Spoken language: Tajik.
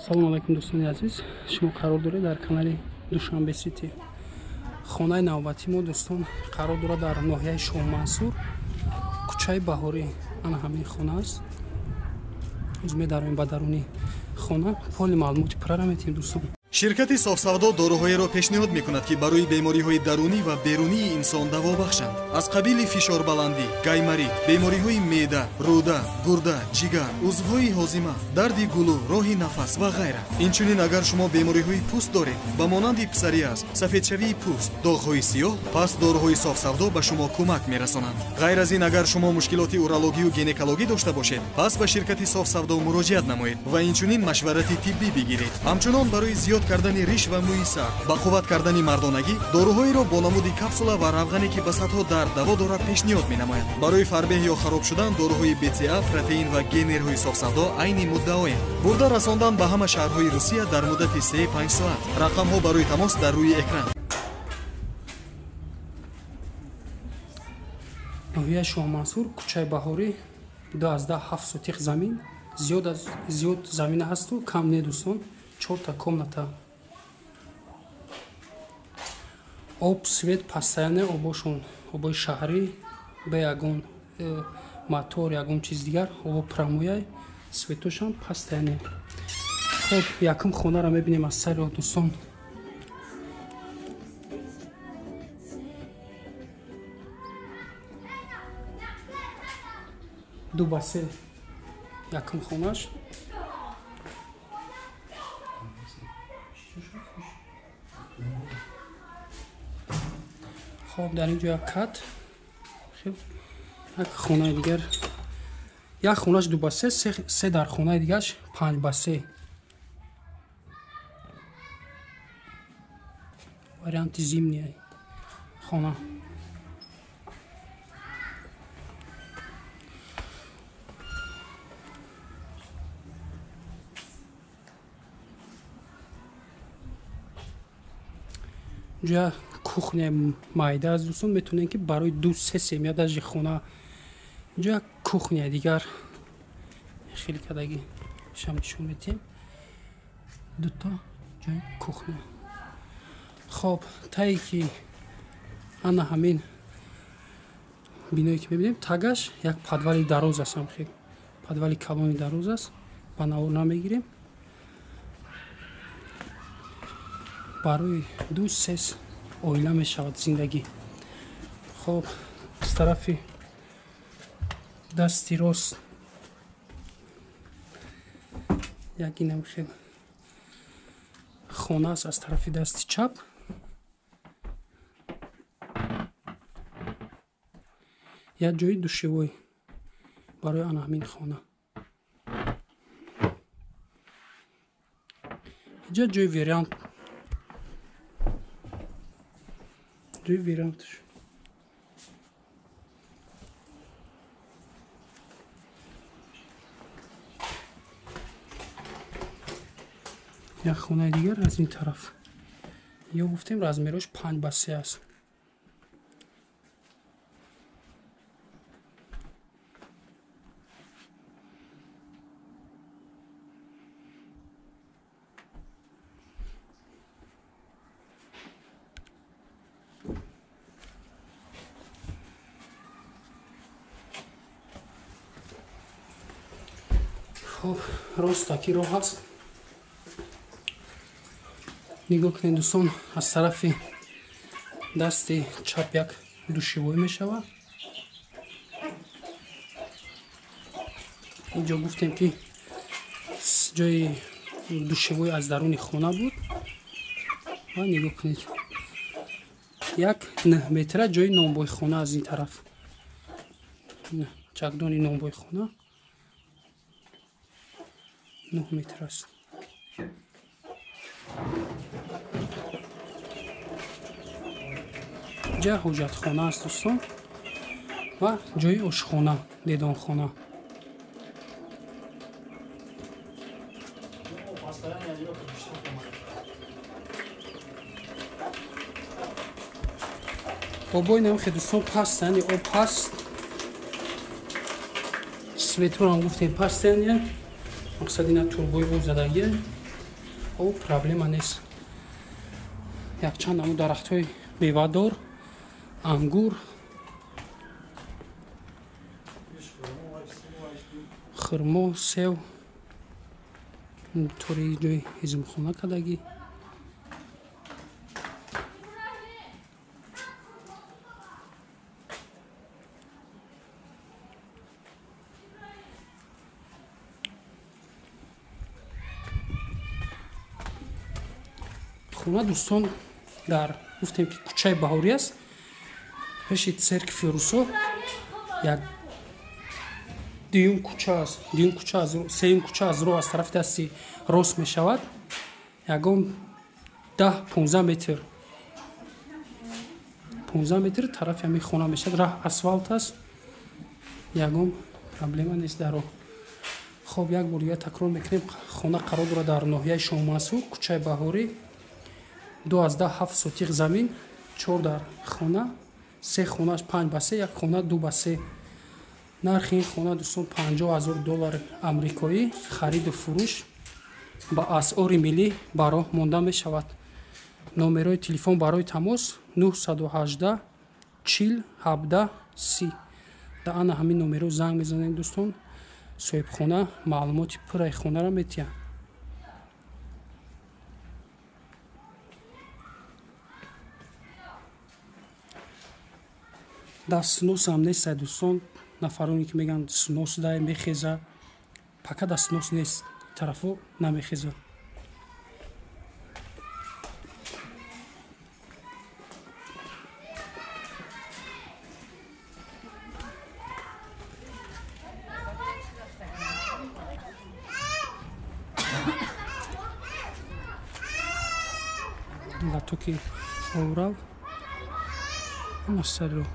Ассалому алайкум, дӯстони азиз. Шумо қарор доред дар канали Душанбе Сити. Хонаи навбатии мо, дӯстон, қарор дорад дар ноҳияи Шоҳмансур, кӯчаи Баҳорӣ. Ана ҳамин хона аст. Ҳоз медароем ба даруни хона, поли маълумоти пуррара метиҳем, дӯстон. Ширкати Софсавдо доруҳоеро пешниҳод мекунад, ки барои бемориҳои дарунӣ ва берунии инсон даво бахшанд, аз қабили фишорбаландӣ, гайморит, бемориҳои меъда, рӯда, гурда, ҷигар, узвҳои ҳозима, дарди гулӯ, роҳи нафас ва ғайра. Инчунин, агар шумо бемориҳои пӯст доред, ба монанди псориаз, сафедшавии пӯст, доғҳои сиёҳ, пас доруҳои Софсавдо ба шумо кӯмак мерасонанд. Ғайр аз ин, агар шумо мушкилоти урологию гинекологӣ дошта бошед, пас ба ширкати Софсавдо муроҷиат намоед ва инчунин машварати тиббӣ бигиред. Ҳамчунон, барои зиёд кардани риш ва мӯи сар, ба қувват кардани мардонагӣ, доруҳоеро бо намуди капсула ва равғане, ки ба садҳо дард даво дорад, пешниҳод менамояд. Барои фарбеҳ ё хароб шудан доруҳои БЦА, протеин ва генерҳои Софсавдо айни муддаоянд. Бурда расондан ба ҳама шаҳрҳои Русия дар муддати 3-5 соат. Рақамҳо барои тамос дар рӯи экран. Ноҳияи Шоҳмансур, кӯчаи Баҳорӣ, 2,7 сотих замин. Зиёд замина ҳасту кам не, дӯстон. Чорта комната, об, свет постоянно, обошон обои шаҳрӣ, ба ягон мотор, ягон чиз дигар, обо прямой, светошам постоянно. Хоб, якум хонаро мебинем аз сари роҳ, дӯстон. 2 ба 3 якум хонаш. Хоб, дар ин ҷо як кат, як хонаи дигар, як хонаш 2 ба 3, се дар хонаи дигараш 5 ба 3, варианти зимний хона. Ҷоя кухня майда аст, дӯстон, метавонем, ки барои ду се семья даже хона. Инҷо як кухня дигар хеле кадаги шам нишон метиҳем, дута ҷои кухня. Хоб, тае ки ана ҳамин биное, ки мебинем, тагаш як подвали дароз аст, ҳам хел подвали калони дароз аст, ба навор намегирем. Барои ду се оила мешавад зиндагӣ. Хоб, аз тарафи дасти рост як инам хел хона аст, аз тарафи дасти чап як ҷои душевой барои ана ҳамин хона. Инҷа ҷои веранд, ҷои верандаш. Як хонаи дигар аз ин тараф. Ё гуфтем, размерош 5 ба 3 аст. Хоб, ростаки роҳ аст. Нигоҳ кунед, дӯстон, аз тарафи дасти чап як душевой мешавад. Инҷо гуфтем, ки ҷои душевой аз даруни хона буд. Ва нигоҳ кунед, як 9 метра ҷои нонбойхона аз ин тараф, чакдони нонбойхона 9 метр аст. Инҷа ҳоҷатхона аст, дӯстон, ва ҷои ошхона, дедонхона. Обои намхе, дӯстон, паст, яъне об паст, светорам гуфтем, паст, яъне мақсад ина турбои об задагия. Об проблема нест. Якчанд намуд дарахтҳои мевадор, ангур, хурмо, сев, тори ҷои ҳизмхона кардагӣ. Хона дӯстон дар гуфтем ки кӯчаи Баҳорӣ аст, пеши церкви русо як дуюм кӯча аст, дуюм кӯча аз сеюм кӯча аз роҳ аз тарафи дасти рост мешавад, ягон 10-15 метр, 15 метр тарафи ҳамин хона мешавад. Раҳ асфалт аст, ягон проблема нест дар роҳ. Хоб, як бор дигар такрор мекунем, хона қарор дорад дар ноҳияи Шоҳмансур, кӯчаи Баҳорӣ, 2,7 сотиқ замин, 4 дар хона, 3 хонаш 5 ба 3, як хона 2 ба 3. Нархи ин хона, дӯстон, 50 000 доллари амрикоӣ. Хариду фурӯш ба асъори миллӣ ба роҳ монда мешавад. Номерои телефон барои тамос 918 40 17 30. Дар ана ҳамин номеро занг мезанед, дӯстон, соҳибхона маълумоти пурраи хонаро метиҳад. Дар снос ам нестай, дӯстон. Нафароне ки мегӯянд снос дай мехеза, пока дар снос нест, тарафо намехеза. Латоки оврав насаро.